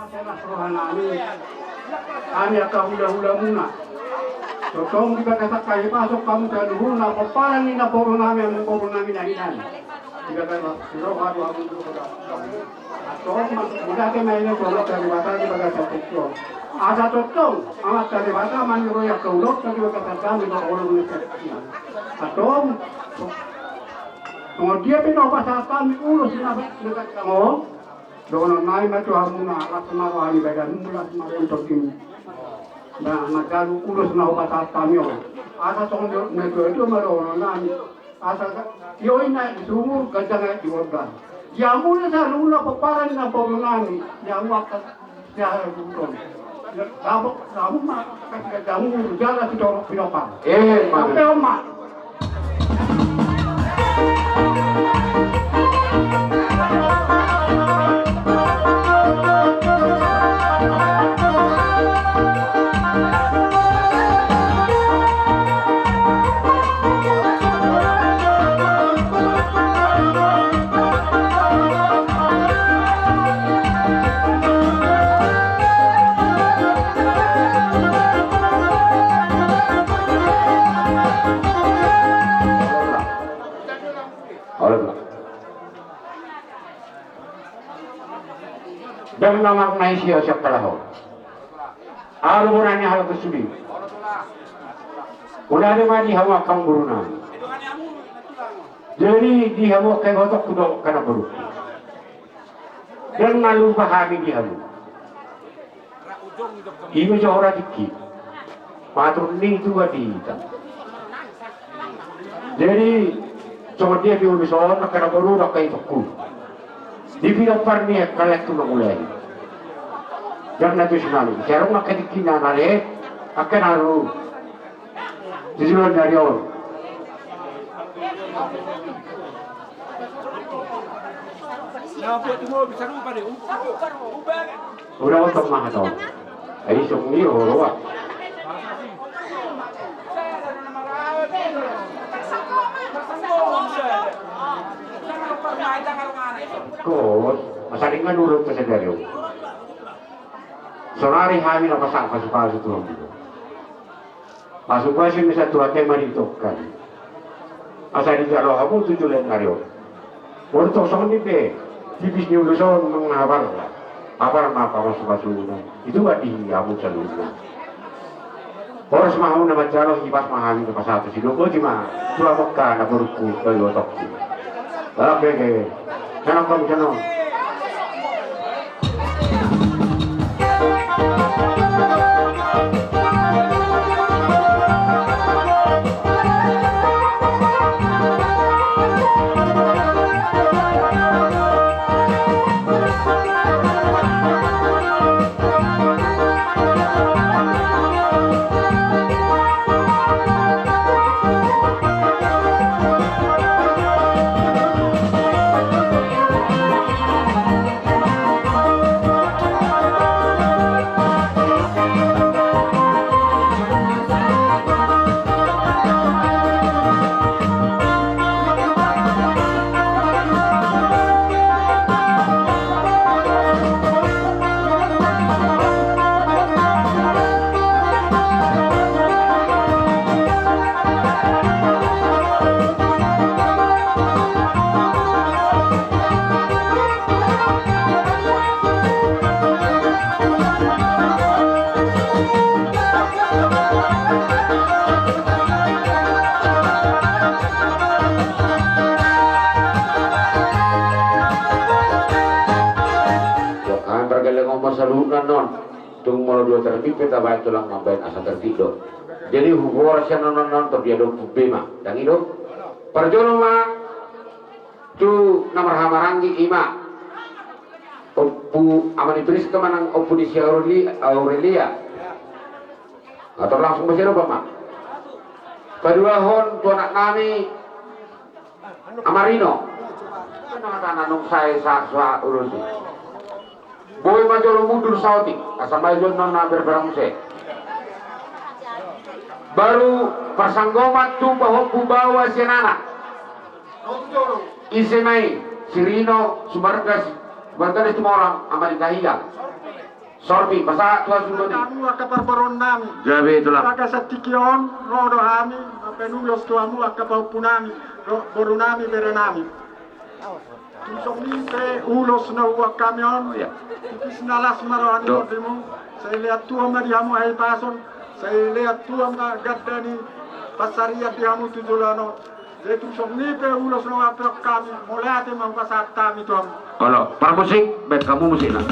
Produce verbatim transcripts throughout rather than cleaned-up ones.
Las roha nami, hami angka hula-hula muna. Tongtong di bagasan hahipason hamu saluhutna, pomparan ni namboru nami, namboru nami na hinan. Di bagasan roha do hamu. Antong, mangudurhon ma hami tu Amanta Debata di bagasan tingki on. Asa tongtong Amanta Debata maniroi angka ulaonta di bagasan hami, di bagasan tingki on. Antong, songon dia pe na hupasahat hami ulos na bahen on. Dohonon nami ma tu hamuna, las ma roha ni badanmu, las ma roha ni tondimu. Na manjalo ulos na hupasahat hami on. Asa songon na tuatua ma dohonon nami. Asa tio i na di sumur, ganjang aek di gondang. Di hamuna saluhutna pomparan ni namboru nami, di hamu angka siaha buton. Dapot, dapot ma, kasi ganjang umur, jala sitorop pinompar. Eh, ma. Sampe on ma. Ndang na marnai sian siapala ho. Alu bona ni halak sude. Ula de ma di hamu angka guru nami. Jadi di hamu angka ibotongku dohot angka namborungku. Ndang na lupa hami di hamu. Ima jo hora tingki. Patur ni Tuhan di hita. Jadi songon dia di ulos on, angka namboru dohot angka ibotongku. Di pinompar ni angka lae tu mangulahi. Ndang na tusi nami. Sarung angka tingki na nale, angka na ro. Di joloan ni ari on. Udah, otong mah, otong. Ai, song ni, oh, roa. Kot, masa dengan urut ke sadari. Sonari hami na pasang pasu-pasu tu hamu. Pasu-pasu ni satu hate ma ditongkan. Asa dijalo hamu tu joloan ni ari on. Molo tong songon i pe, tipis ni ulos on manang habar. Habar ma pasu-pasuna. Itu ma di hamu saluhutna. Horas ma hamu na manjalo, hipas ma hami na pasahat. Sidok boti ma tu hamu angka namborungku, tu ibotongku. Oke, oke. Sana, Bang, sana. Hami pargelleng on ma saluhutna non. Tung molo dua terbit pe tabaen, tulang mambaen asa terbit do. Jadi huboras sian on, on, on, tor dia do pubbe ma. Ndang i do. Parjolo ma tu na marhahamaranggi, ima Ompu Ama ni Priska manang Ompu ni si Aureli-, Aurelia. Atur langsung ma sian on ma. Paduahon tu anak nami Ama Rino. Nang tana nung sae sa, sa urusi. Boi ma jolo mundur saotik, asa ma jolo nang na berperang muse. Baru parsanggoman tu pahompu baoa sian anak. Ise ma i, si Rino Sumargas, Sumargas Tumorang, Ama ni Kahiyang. Sorpi, pasahat tu hamu. Hamu angka parboruon nami. Gabe tulang. Di bagasan tingki on, ro do hami, mambahen ulos tu hamu angka pahompu nami, ro, boru nami, bere nami. Tung songon i pe ulos na huboan hami on. Oh, iya. Titis na las ma roha ni, do, tondimu, sai lean tubu ma di hamu hahipason, sai lean tubu ma ganda ni pansarian di hamu tu joloan on. Jadi tung songon i pe ulos na huboan hami, mauliate ma hupasahat hami tu hamu. Olo, parmusik, baen hamu musikna.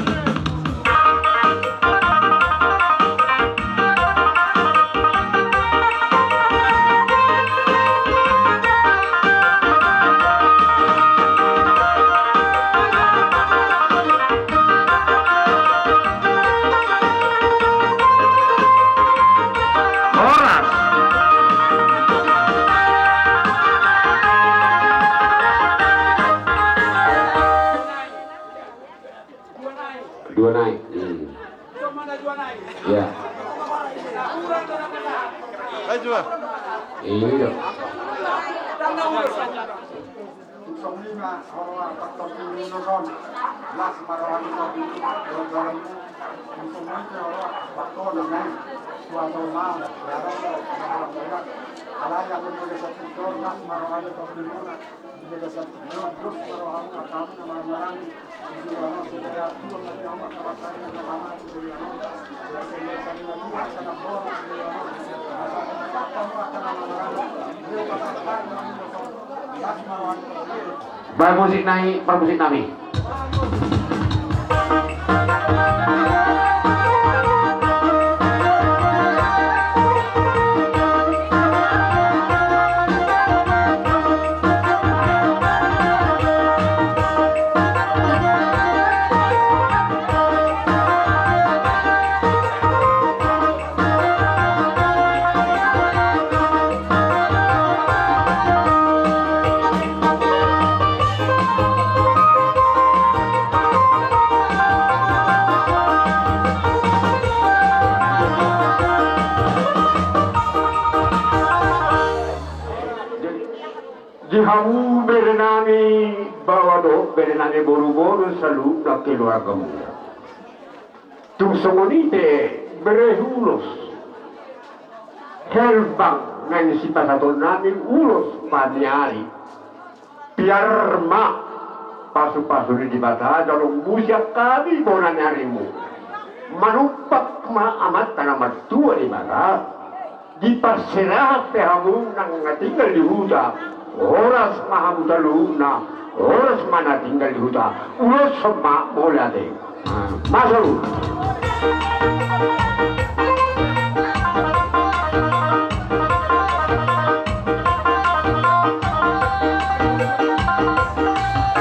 Horas. Dua nai. Hmm. Ya. Ayo, coba. Iya. Tung songon i ma, olo, angka partondimu, las ma roha ni tondimu, jolo-jolomu. Tung songon i pe, olo, angka partondimu, suaso ma, suaso, alai anggo di bagasan tingki on, las ma roha ni tondimu, na di bagasan tingki on, las ma roha ni tondimu, na marang-marang. Baen musik nai, parmusik nami. Di hamu bere nami baoa dohot bere nami boru-boru saluhutna keluargamuna. Tung songon i pe bere ulos. Herbang na sipasahaton nami ulos pamiari. Biar ma pasu-pasu ni Debata jalo musi angka di bona ni arimu. Manumpak ma Amanta na martua Debata. Diparserahan pe hamu nang na tinggal di huta, horas ma hamu saluhutna, horas ma na tinggal di huta, ulos ma mauliate. Masaru.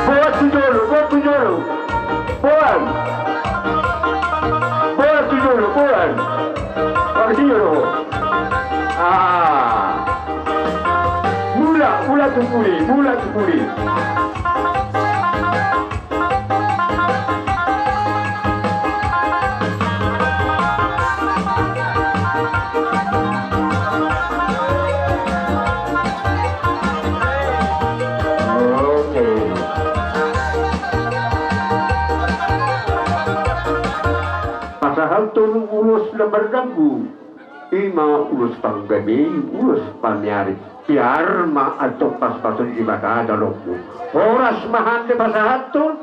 Boan tu jolo, boan tu jolo. Boan. Boan tu jolo, boan. Pangsi jolo. Ah. Mula, mula tu pudi, mula tu pudi. Oke. Pasahathon ulos na mardambu. Ima ulos panggabei, ulos pamiari. Biar ma antong pasu-pasu ni Debata dalanmu. Horas ma hande pasahathon,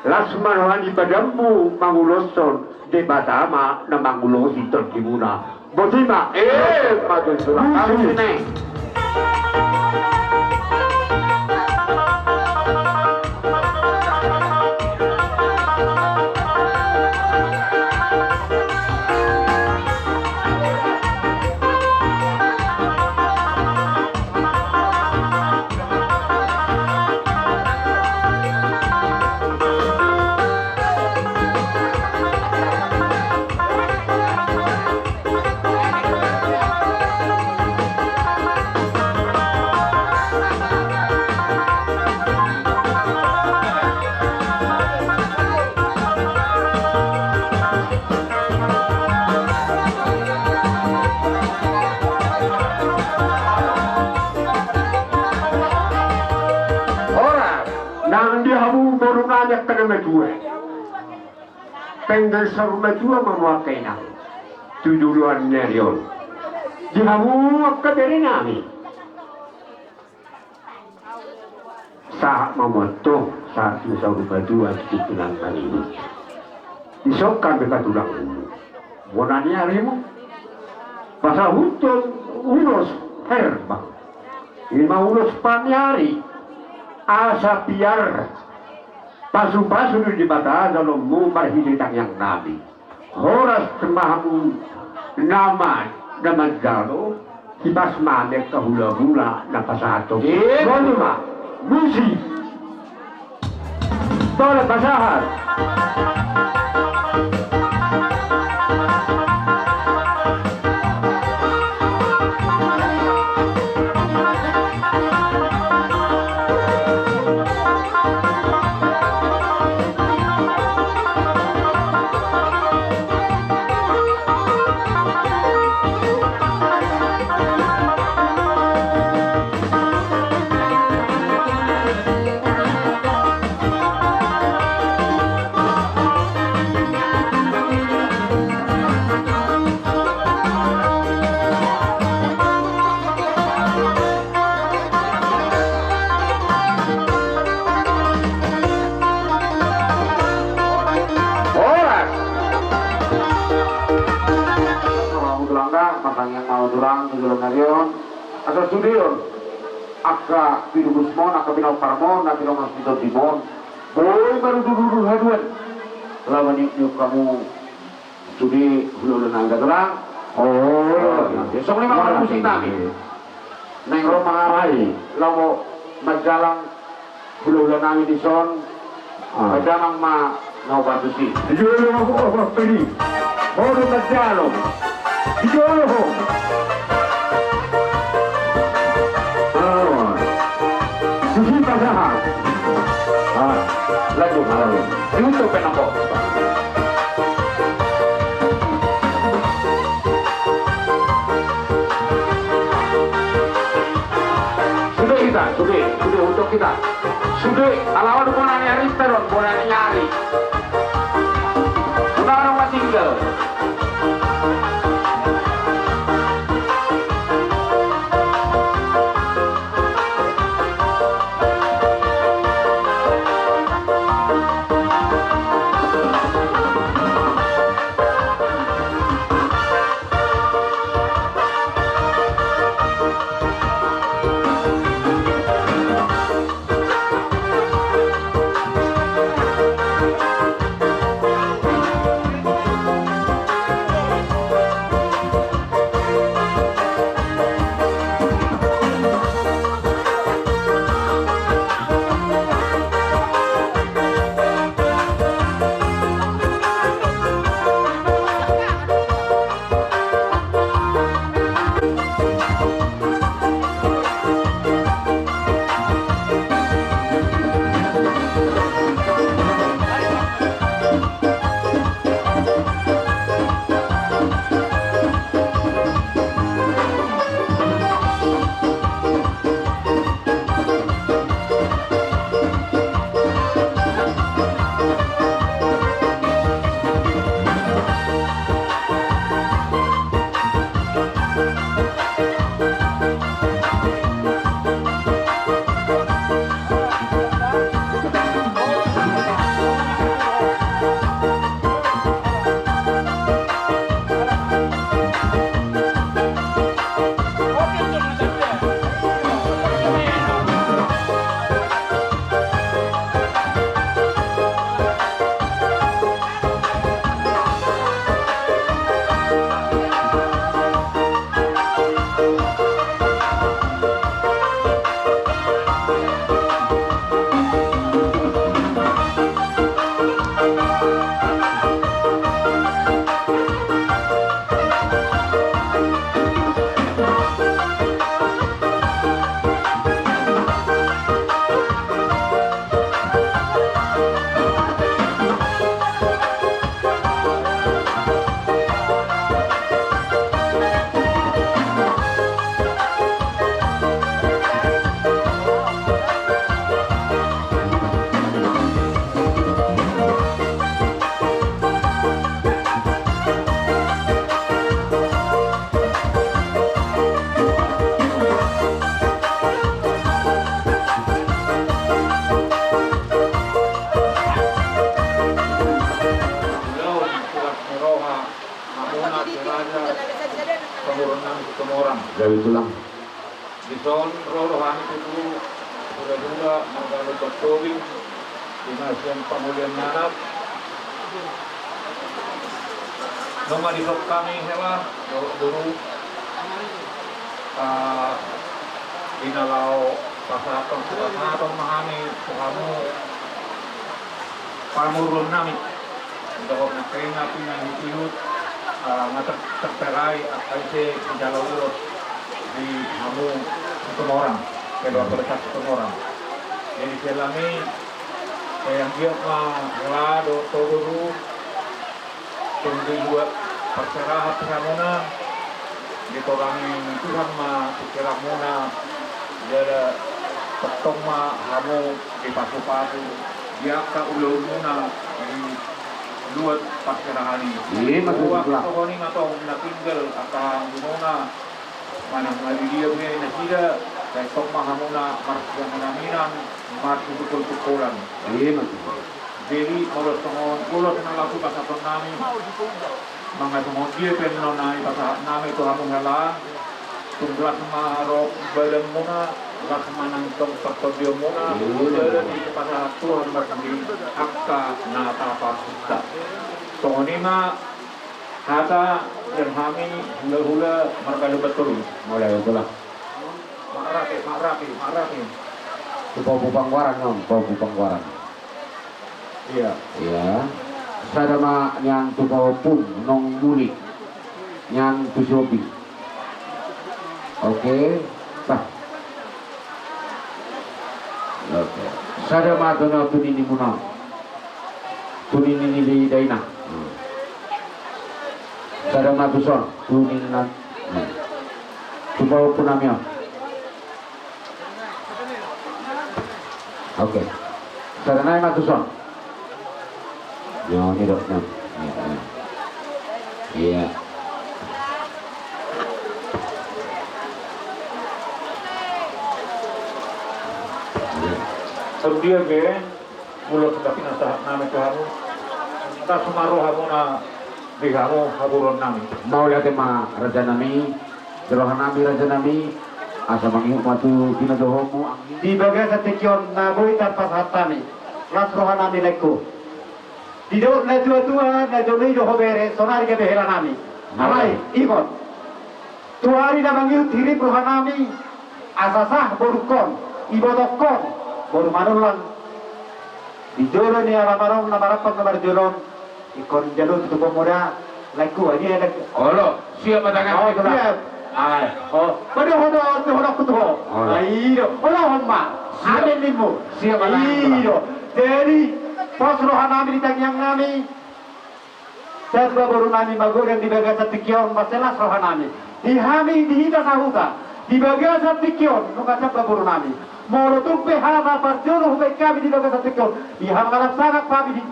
las ma roha ni badambu manguloshon, Debata ma na mangulosi tondimuna. Botima. Eh, ma tutu. Horas. Nang di hamu boru nami angka na matua. Denggan saur matua ma hamu angka inang tu joloan ni ari on. Di hamu angka bere nami. Sahat ma hamu antong sahat tu saur matua tu tinangan i. Dison hami hatulang bona ni arimu. Pasahuthon ulos herbang, ima ulos paniari, asa piar pasupasu ni Debata jaloonmu marhite tangiang nami. Horas ma hamu nama na manjalo, hipas ma hami angka hulahula na pasahathon. Boti ma. Musik. Tolong pasahat. Horas. Martangiang ma hami tu Tuhan di joloan ni ari on. Asa sude on angka pinungkusmon, angka pinomparmon, na pinongas ni tondimon, boi marudur-udur haduan. Laho maniuk-niuk hamu sude hulahula nami, da tulang. Oh, songon i ma musik nami. Naeng ro ma hami laho manjalang hulahula nami dison. Ah. Pajamang ma na hupatus i. Di jolo ho, ho, ho, pedi. Ho do manjalo. Di jolo ho. Ah. Disi pasahat. Ah. Lanjut, lanjut. Di utup pe nangkok. Sude hita, sude, sude, utup hita. Sude, ala on bona ni ari, taruan bona ni ari. Unang adong na tinggal. Gabe tulang. Dison ro rohami tutu hulahula marga Lumban Tobing, di na sian pamulian ni anak. Nunga dison hami hela dohot boru, ah, di na laho pasahathon, pasahathon ma hami tu hamu pamoruon nami. Dohot nangkin na pinangido, ah, na ter-, terperai angka ise di jala ulos di hamu Situmorang, keluarga besar Situmorang. Jadi sian hami, eh, anggiat ma hela dohot boru, tung dibuat parserahan tu hamuna, ditorangi Tuhan ma pikiranmuna, jala tongtong ma hamu dipasupasu di angka ulaonmuna di luat parserahan i. Ima tutu. Songon i ma tong na tinggal angka anggimuna, manang na di dia be nasida, sai tong ma hamuna marsiaminaminan, marsitungkoltungkolan. Ima tutu. Jadi molo songon ulos na laho pasahaton nami, manang songon dia pe annon na pasahat nami tu hamu hela, tung las ma ro badanmuna, las ma nangkin partondionmuna, jala dipasahat Tuhan ma di angka na tapapunta. Songon i ma hata sian hami hulahula marga Lumban Tobing. Mauliate ma. Mak Rapi, Mak Rapi, Mak Rapi. Tu Ompu Panggoaran, Om, tu Ompu Panggoaran. Ia. Ia. Sada ma nian tu pahompum, nunga mulak nian tu si Opi. Oke. Bah. Oke. Sada ma tu na tu ninimuna. Tu nini ni dainang. Hmm. Sada ma tuson, tu nini na. Hmm. Tu pahompu nami on. Oke. Sada nai ma tuson. Yo, ni dok, ni. Iya, iya. Iya. Songon dia be. Ulos na pinasahat nami tu hamu, las ma rohamuna di hamu haburuon nami. Mauliate ma raja nami, di roha nami raja nami, asa mangihut ma tu pinadohonmu. Di bagasan tingki on na boi tarpasahat hami, las roha nami laengku. Didok natuatua, na jolo i do ho bere, saonari gabe hela nami. Alai, ingot. Tu ari na mangihut hirim roha nami, asa sah borungkon, ibotongkon, boru Manullang. Di jolo ni alaman on na marampang na marjolo on, ingkon jalo tutupon ma da, laengku, ai dia laengku. Olo, siap ma tangan. Oh, siap. Ai. Oh, padohononku tu ho. Olo. Ai do, olo, homma. Siap. Amen ninmu. Siap ma tangan. Ai do. Jadi, pos roha nami di tangiang nami. Tamba boru nami magodang di bagasan tingki on, mansai las roha nami. Di hami, di hita sahuta, di bagasan tingki on, nunga tamba boru nami. Molo tung pe hata parjolo hubaen hami di bagasan tingki on, di hamu na sangap hami di,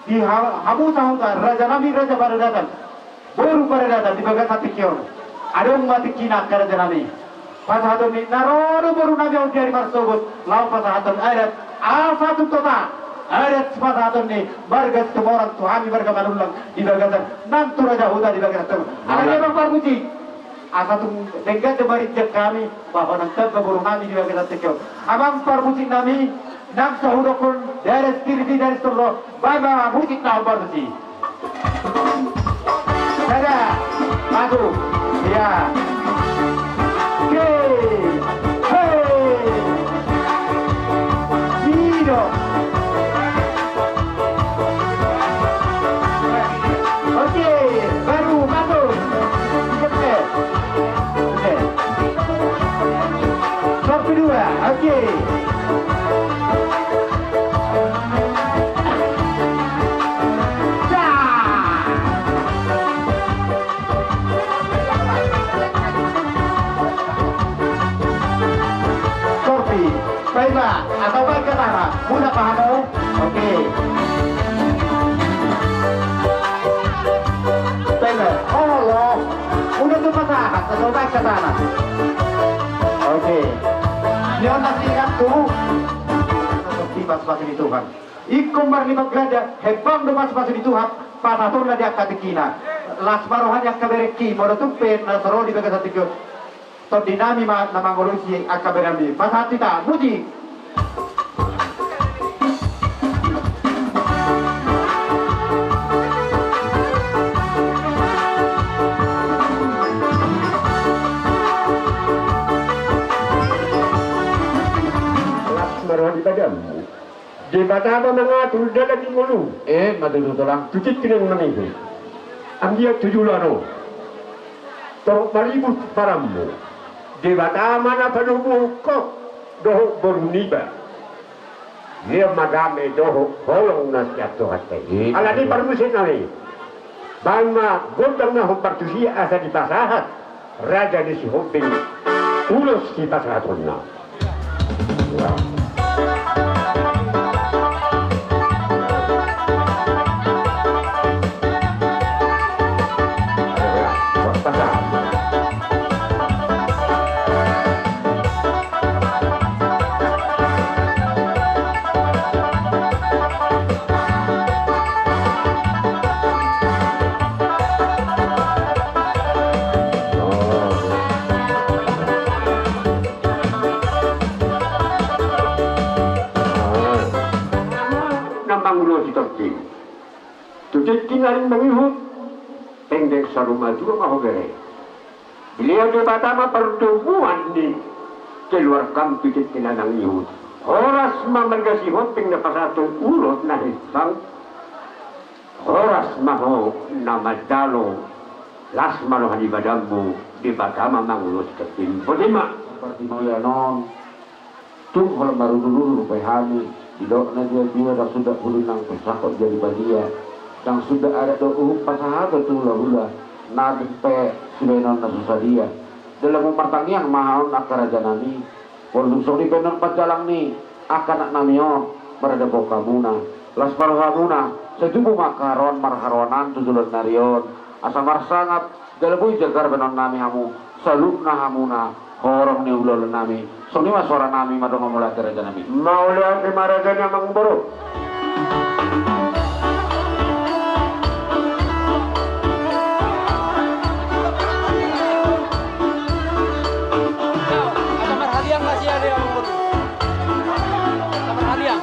di ha-, hamu sahuta, raja nami, raja paradatan, boru paradatan di bagasan tingki on. Adong ma tingkina angka raja nami. Pasahaton ni na ro do boru nami on di ari marsogot, laho pasahaton adat, asa tung tota adat pasahaton ni marga Situmorang tu hami marga Manullang di bagasan nang tu raja huta di bagasan tingki on. Alai amang parmusik, asa tung denggan do marinjak hami, bahwa nang tamba boru nami di bagasan tingki on. Amang parmusik nami, nang so hudokkon dares tirti dares torro, baen ma musik na hombar tusi. Sada, satu, ya. Oke. Hei. Sido. Oke, baru masuk. Cepet. Oke. Satu, dua, oke. Dah. Sorti. Baik, Pak. Atau baik ke sana. Mudah paham, oh? Oke. Baik, Pak. Oh, loh. Udah tuh pasahat, atau baik ke sana. Oke. Dia masih ingat tuh. Seperti pas-pas ini Tuhan. Ingkon marlipat ganda, hembang do pasupasu ni Tuhan, pasahatonna di angka tingkina. Las ma roha ni angka berengki, molo tung pe na so ro di bagasan tingki on. Tondi nami ma na mangurusi angka berenami. Pasahat hita, musik. Las ma roha di badanmu. Debata ma mangatur dalan ni ngolu. Emma tutu, Tulang. Tu tingki na mangihut. Anggiat tu joloan on torop maribur paranmu. Debata ma na padomuhon ho dohot boru niba. Ia ma dame dohot holong na sian Tuhanta i. Emma tutu. Alani i, parmusik nami, baen ma gondang na hombar tusi asa dipasahat raja ni Sihombing ulos sipasahatonna. Na mangulosi tondi. Tu tingki na naeng mangihut, denggan saur matua ma ho bere. Dilehon Debata ma pardomuan ni keluargam tu tingki na mangihut. Horas ma marga Sihombing na pasahathon ulos na hinsang. Horas ma ho na mandalo. Las ma roha di badanmu, Debata ma mangulosi tondimi. Boti ma. Partingkian on. Tung holan marudur-udur pe hami, didok na dia-dia, ndang suda pudi nang pe sangkot jadi badia, ndang suda adat dohot uhum pasahaton tu hula-hula, nang pe sibahenon na so sadia. Dalan martangiang ma hamu angka rajanami, molo dung songon i pe annon panjalang ni angka anaknami on, maradapothon hamuna, las ma rohamuna, sai tubu ma angka haroan marharoanan tu joloan ni ari on, asa marsangap, jala boi jagar bahenonnami hamu, saluhutna hamuna horong ni hulahula nami. Songon i ma soara nami, mandok mauliate raja nami. Mauliate ma raja ni amangboru. Asa marhaliang ma sian i amangboru. Asa marhaliang.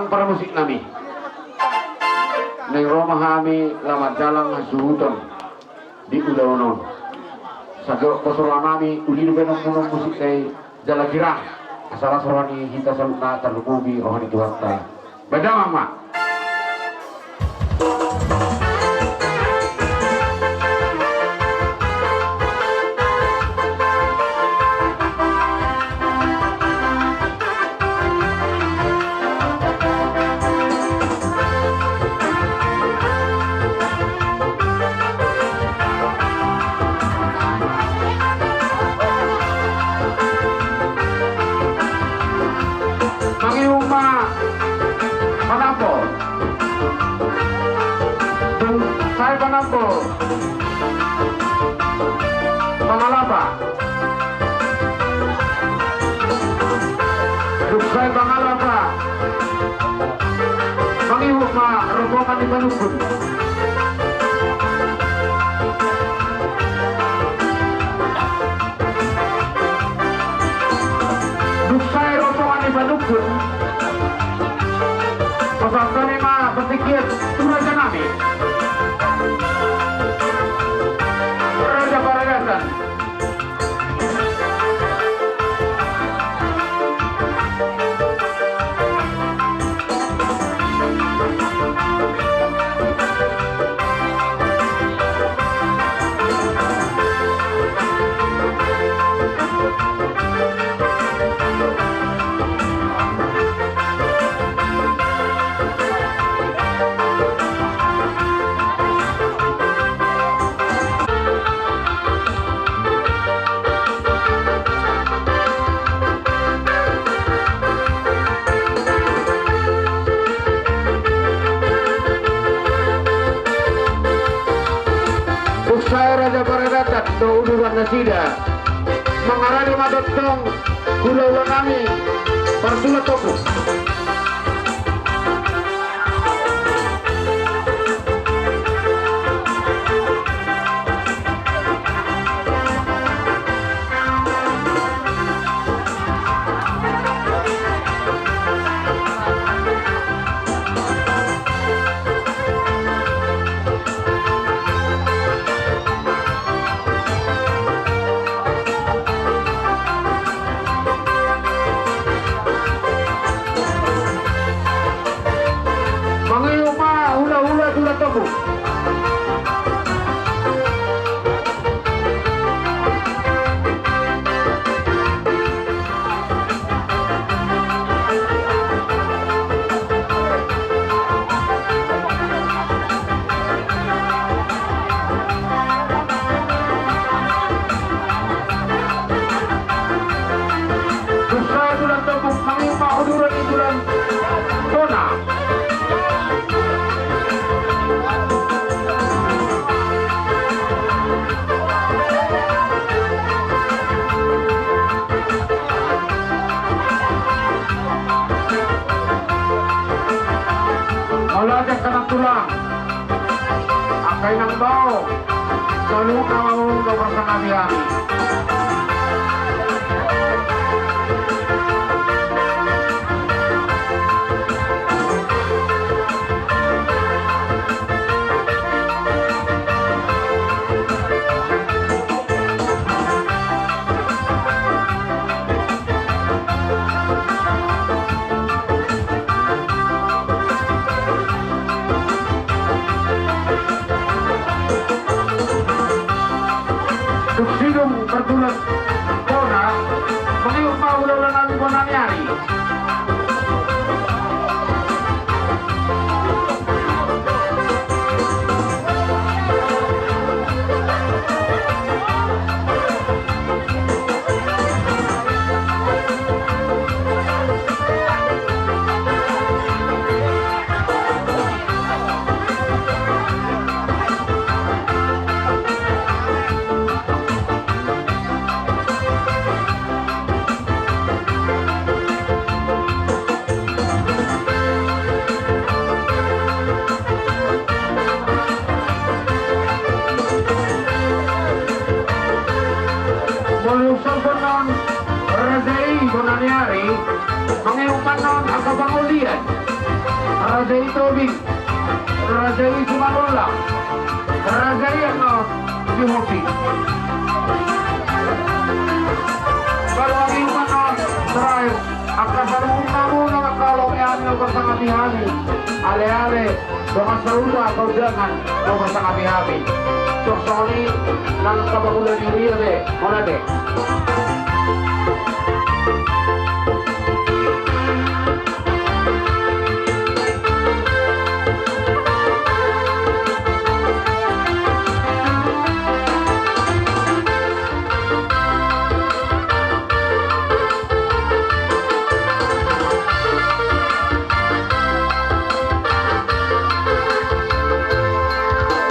Parmusik nami, naeng ro ma hami laho mandalan hasuhuton di ulaon on. Sahat poso roha nami, uli do baenon musik nai jala girang, asa las roha ni hita saluhutna, tarlumobi roha ni Tuhanta. Baen damang ma. Mangihut ma panampo. Dung sae panampo, pangalapa. Dung sae pangalapa, mangihut ma rombongan ni panungkun. Dung sae rombongan ni panungkun, pasahat hami ma partingkian tu raja nami, Raja Paradasan. Dung sae Raja Paradasan dohot uduran nasida, mangarade ma tongtong hulahula nami partulan tombuk. Mangihut ma hulahula tulan tombuk. Dung sae tulan tombuk, mangihut ma uduran ni tulan bona. Molo angka na tulang, angka inang bao, saluhutna ma on do parsangap hami. Dung sidung partulan bona, mangihut ma hulahula nami bona ni ari. Molo salpu annon raja i bona ni ari, mangihut ma annon angka pangolian. Raja i Tobing, raja i Simanullang, raja i annon Sihotang. Baru hami umbahen on terakhir, angka parumaennami na mangkaholongi hami, na pasangapi hami, aleale, dongan sahuta, angka undangan na pasangapi hami. Suang songon i nang angka pangula ni huria be, mauliate.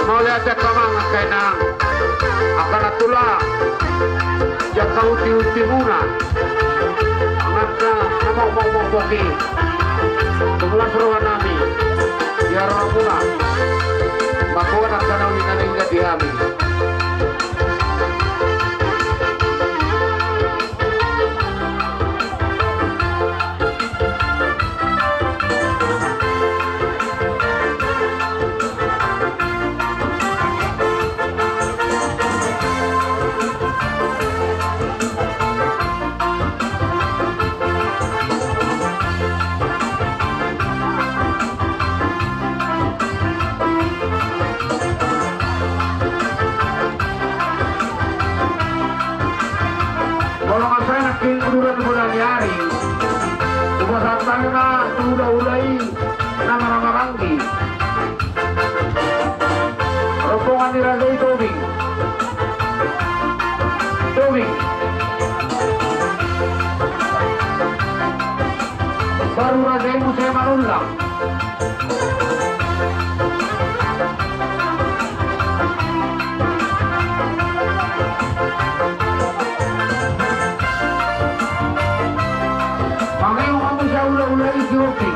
Mauliate angka amang, angka inang, angka nantulang, di angka hunti-huntimuna, angka na mokmok-mokmok i. Tung las rohanami di haroromuna mamboan angka na uli na denggan di hami. Molo nga sai nangkin uduran bona ni ari, hupasahat hami ma tu hulahula i na maramaranggi. Rombongan ni raja i Tobing. Tobing. Baru raja i muse Manullang. Mangihut hamu sian hulahula i si Hopi.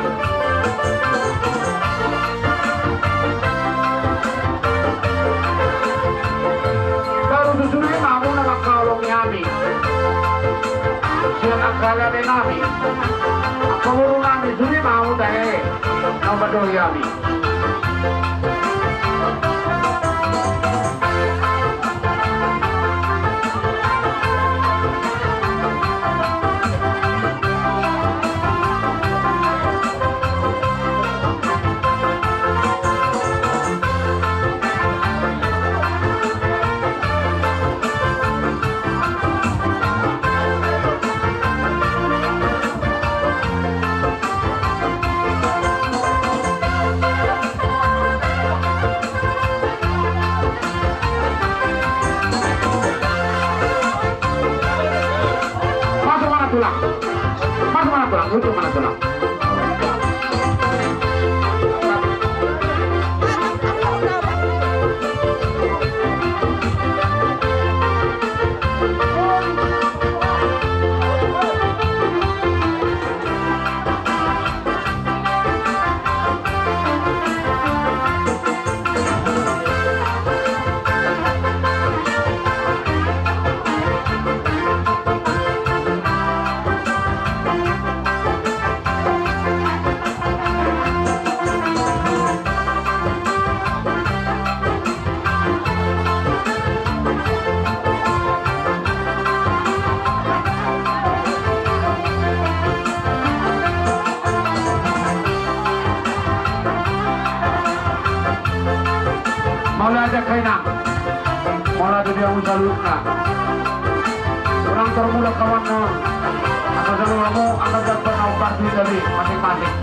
Baru tu sude ma hamu na mangkaholongi hami sian angka aleale nami, angka boru nami, sude ma hamu tahe na mandohi hami. Masuk mana tulang? Masuk mana tulang? Ujung mana tulang? Mauliate angka inang. Mauliate di hamu saluhutna. Unang tarmula kawan na. Angka saluhutna, angka jamban na umbar di tali masing-masing.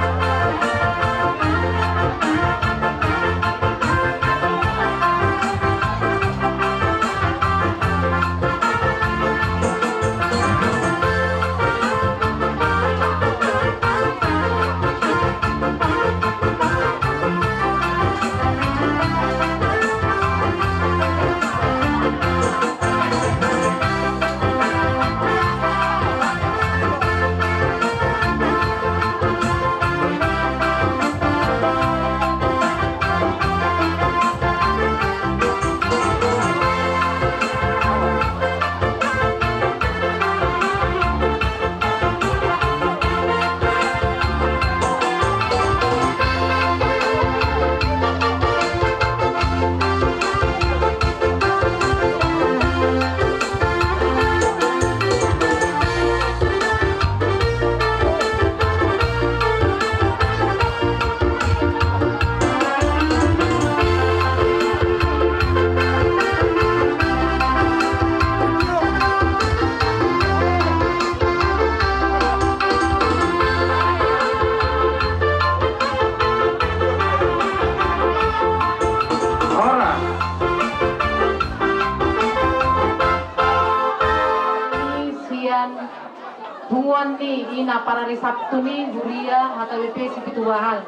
Ina parari Sabtu ni huria H K B P Sipituahal.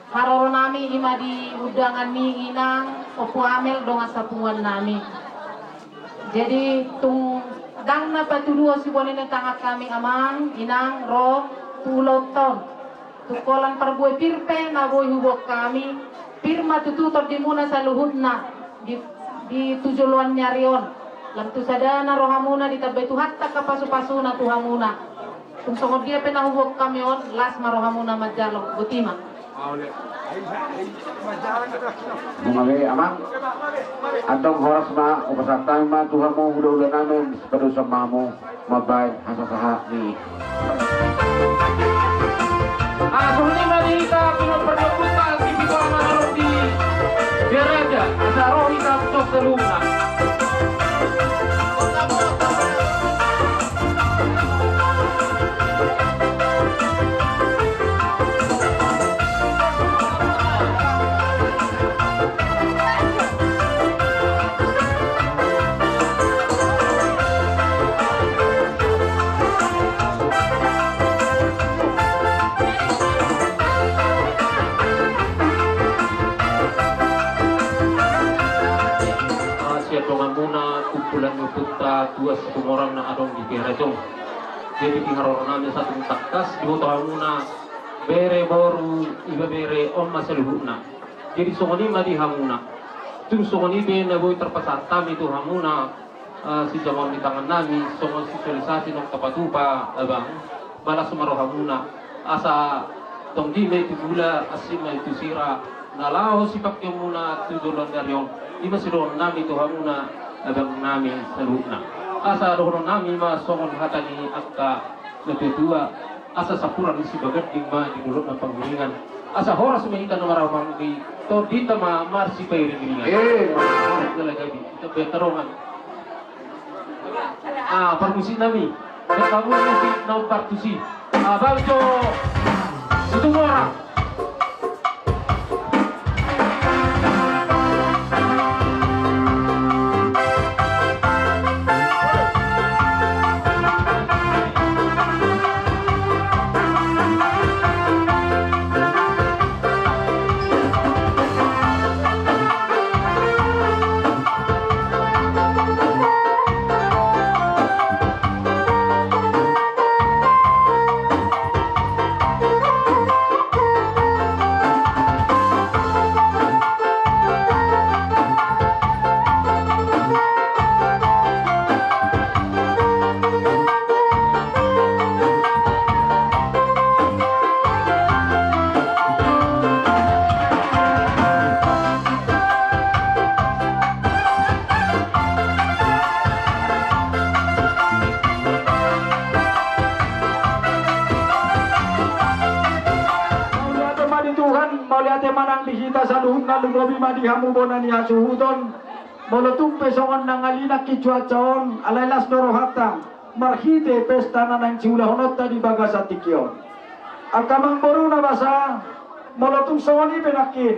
Haroro nami ima di undangan ni inang Ompu Amel dongan sapunguan nami. Jadi tung ndang na patuluhon siboan ni tangan hami amang inang ro tu ulaonta on. Tu holan parbue pir pe na boi huboan hami, pir ma tutu tondimuna saluhutna di, di tu joloan ni ari on. Lam tu sadana rohamuna ditambai Tuhanta angka pasupasuna tu hamuna. Tung songon dia pe na huboan hami on, las ma rohamuna manjalo. Boti ma. Nunga be amang. Antong horas ma, hupasahat hami ma tu hamu hulahula nami, sipadosa ma hamu. Mambaen hasasahat ni. Ah, songon i ma di hita pinompar ni ompunta, si Pitua Manurung di Bea Raja, asa ro hita tu saluhutna. Sian donganmuna kumpulan ni ompunta Tuan Situmorang na adong di Bea Raja on. Jadi di haroro nami asa tung tangkas diboto hamuna bere boru ibebere on ma saluhutna. Jadi songon i ma di hamuna. Tung songon i pe na boi tarpasahat hami tu hamuna, eh, sijamoan ni tangan nami songon sosialisasi naung tapatupa abang. Balas ma rohamuna. Asa tonggi ma i tu gula, asi ma i tu sira, na laho sipangkeonmuna tu joloan ni ari on. I ma sidohonon nami tu hamuna abang nami saluhutna. Asa dohonon nami ma songon hata ni angka natuatua. Asa sampuran ni sibaganding ma di dolok na pangiringan. Asa horas ma hita na marhahamaranggi, tondinta ma marsipairingiringan. Eh, ma. Horas na lagabi, hita bertarungan. Ah, parmusik nami. Bertarungan musik na umbar tusi. Ah, Bang Jo Situmorang. Mauliate ma di Tuhan, mauliate ma nang di hita saluhutna, lumobi ma di hamu bona ni hasuhuton. Molo tung pe songon na ngali nangkin cuaca on, alai las do rohanta marhite pesta na naeng siulahononta di bagasan tingki on. Angka amangboru na basa, molo tung songon i pe nangkin,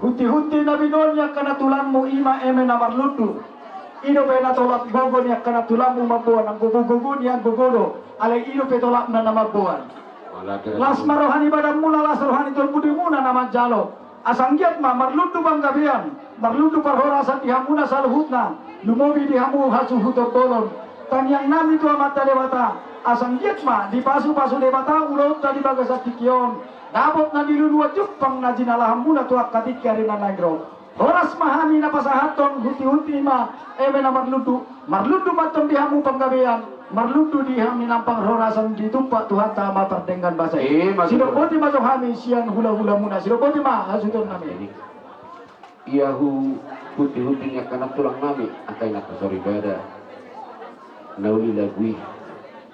huntihunti na binoan ni angka nantulangmu i ma eme na marlundu. I dope na tolap gogo ni angka nantulangmu mamboan, anggo gogo ni anggo gogo do, alai i dope tolapna na mamboan. Las ma roha ni badanmuna, las roha ni tondi mudimuna na manjalo. Asa anggiat ma marlundu panggabean, marlundu parhorasan di hamuna saluhutna, lumobi di hamu hasuhuton bolon. Tangiang nami tu Amanta Debata, asa anggiat ma dipasupasu Debata ulaonta di bagasan tingki on, dapot na niluluan jumpang na jinalahanmuna tu angka tingki ari na naeng ro. Horas ma hami na pasahathon, huntihunti ma eme na marlundu, marlundu ma antong di hamu panggabean, marlundu di hami nang parhorasan ditumpak Tuhanta Ama pardenggan basa i. Eh, marlundu. Sidok boti ma jo hami sian hulahulamuna, sidok boti ma hasuhuton nami. Ia huhuntihunti ni angka nantulang nami, angka inanta soripada na uli lagu i.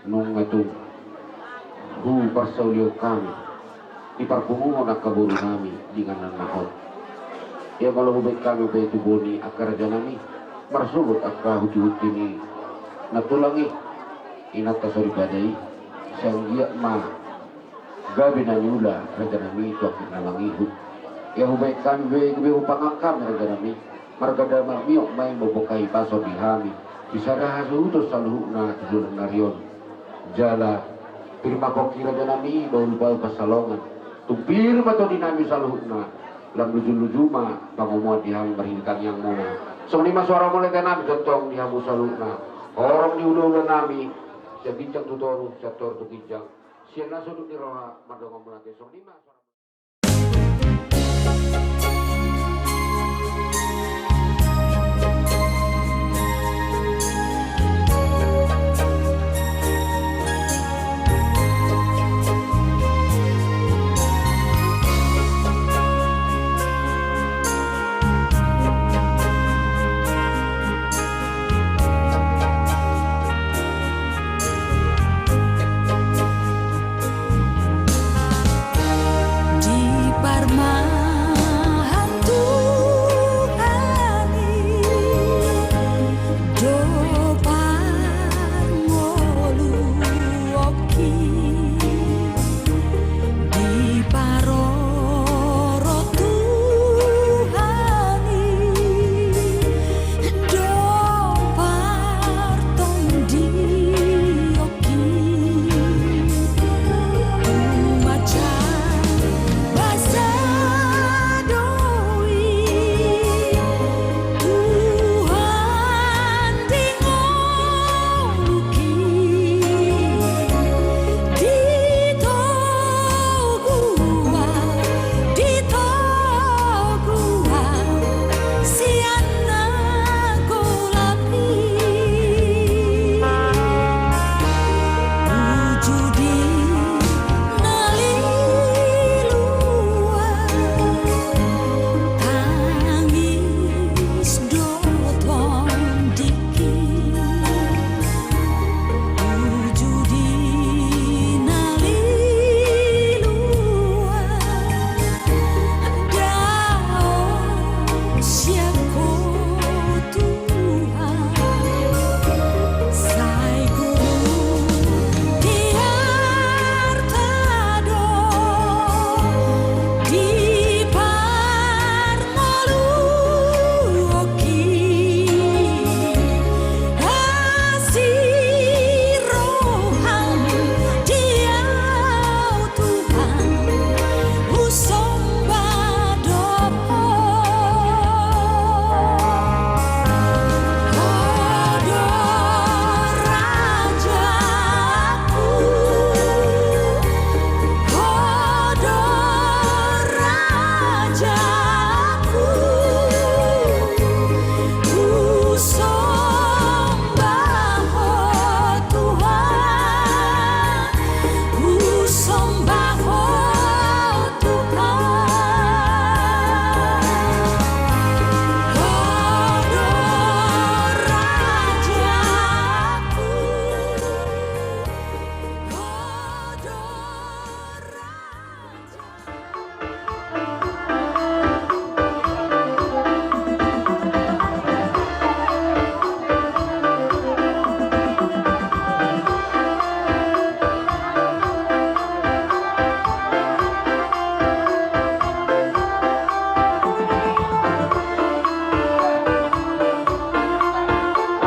Nunga tung huparsaulihon hami di parpunguhon angka boru nami di inganan na hot. Ia molo hubaen hami baen tu boan ni angka raja nami, marsogot angka huntihunti ni nantulang i, inanta soripada i, sai anggiat ma gabe na niula raja nami tu angka na mangihut. Ia hubaen hami baen gabe hupangan hami raja nami. Marga damang miok ma i mamboan hahipason di hami, di sada hasuhuton saluhutna tu joloan ni ari on. Jala Pir ma pongki raja nami, bahul-bahul pansalongan. Tung pir ma tondi nami saluhutna. Lam luju-luju ma pangomoan di hamu marhite tangiangmuna. Songon i ma suara mauliate nami tongtong di hamu saluhutna. Horong ni hula-hula nami, sian ginjang tu toru, sian toru tu ginjang. Sian na sundut ni roha, mardongan mauliate. Songon i ma suara Di parmahan Tuhan i do parngoluonki, di parorot Tuhan i do partondionki. Di togu au, di togu au, sian na golap i. Uju di na lilu au, tangis do tondingki. Uju di na lilu au, dao sian Ho Tuhan. Sai guru di arta do, di par ngoluonki. Asi roham di au Tuhan, husomba do Ho. Ho do rajaku, Ho do rajaku, husomba Ho Tuhan, husomba Ho Tuhan. Ho do rajaku, Ho do rajaku.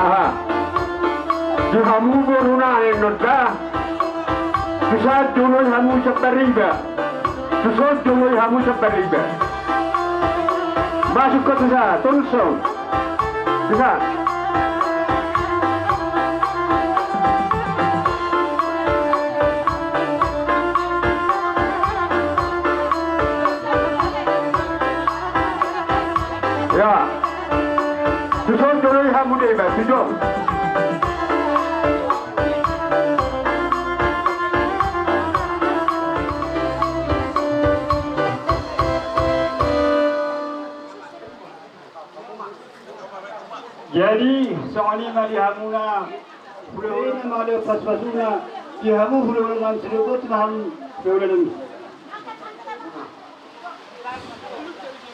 Aha. Di hamu boruna, ninna da. Tuson joloi hamu sian bariba. Tuson joloi hamu sian bariba. Masuk ho tuson, tuson. Tuson. Ya. Tuson joloi hamu deba, tuson. Jadi, songon i ma di hamuna, hulahula nami, mauliate pasu-pasuna, di hamu hulahula nami, sidok tu hamu hulahula nami.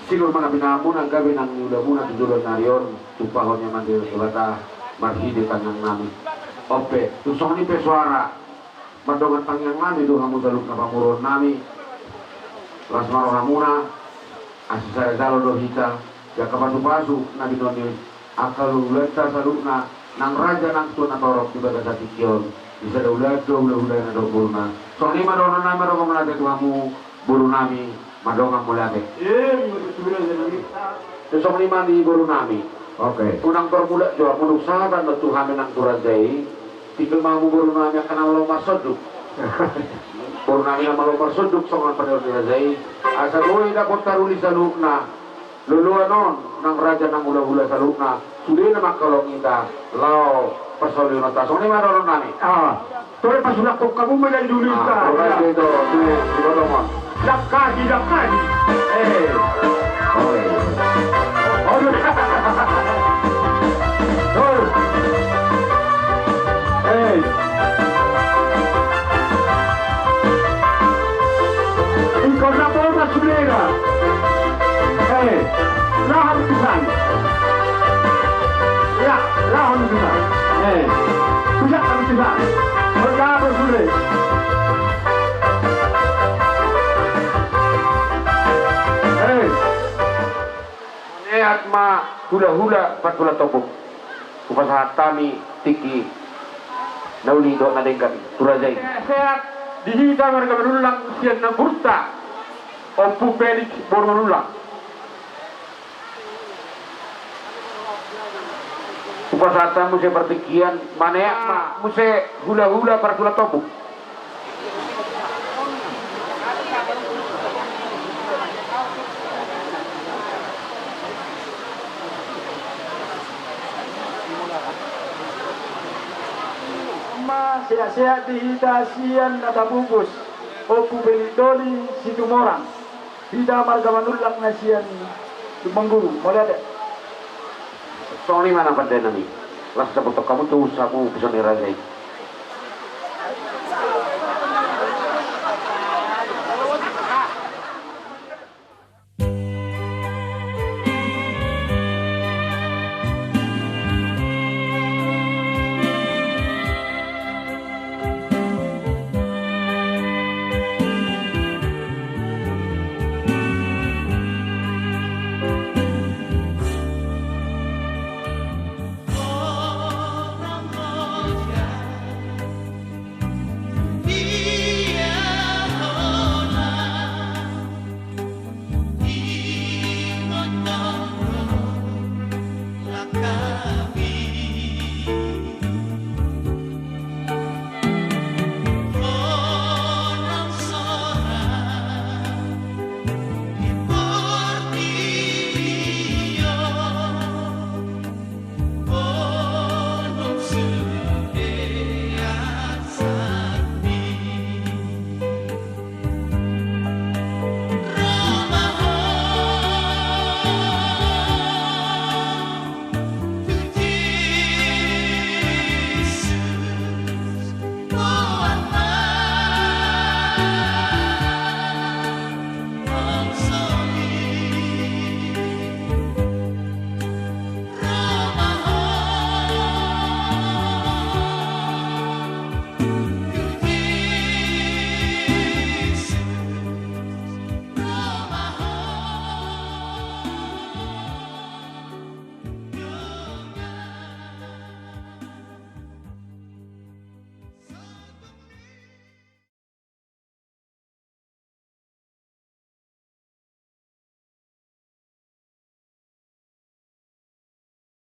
Silur ma na binahenmuna, gabe nang niulamuna tu joloan ni ari on, tumpahon ni Amanta Debata marhite tangiang nami. On pe, tung songon i pe soara, mardongan tangiang nami do hamu saluhutna pamoruon nami. Las ma rohamuna, asi sada jalo do hita, angka pasu-pasu na binahen ni angka hulahulanta saluhutna, nang raja nang tuan na torop di bagasan tingki on. Di sada ulaon do hulahulana dohot boruna. Songon i ma dohonon nami, mandok hamu mauliate tu hamu boru nami, mandok hamu mauliate. Songon i ma di boru nami. Oke. Unang tor mulak jo hamu, dung sahatan do tu hami nang tu raja i. Tinggal ma hamu boru nami angka na malo marsonduk. Boru nami na malo marsonduk songon pandion ni raja i. Asa boi dapot taruli saluhutna. Loloan on nang raja nang hulahula saluhutna, sude na mangkaholongi hita laho parsaulion ta. Songon i ma dohonon nami. Ah, tole pasulak kok kamu menjadi dulu ta. Ah, tole itu, sude di potong on. Dakka di, dakka di. Eh. Oh, iya. Oh, iya. Tole. Eh. Ingkon na pola sudena. Eh, laho pisan. Ya, laho pisan. Eh, bisa kan pisan. Bergabung sudah. Eh. Sehat ma hulahula partulan tombuk. Hupasahat hami tingki na uli dohot na denggan tu raja i. Sehat di hita marga Manullang sian nangurta Ompu Felix boru Manullang. Hupasahat hami muse partingkian, maneat ma muse hulahula partulan tombuk. Ma sehat-sehat di hita sian na tabungkus, Ompu Felix Doli Situmorang. Hita marga Manullang na sian Lumbangguru, mauliate. Songon i ma nang pande nami. Laos saputon hamu tu usahamu, usaha ni raja i.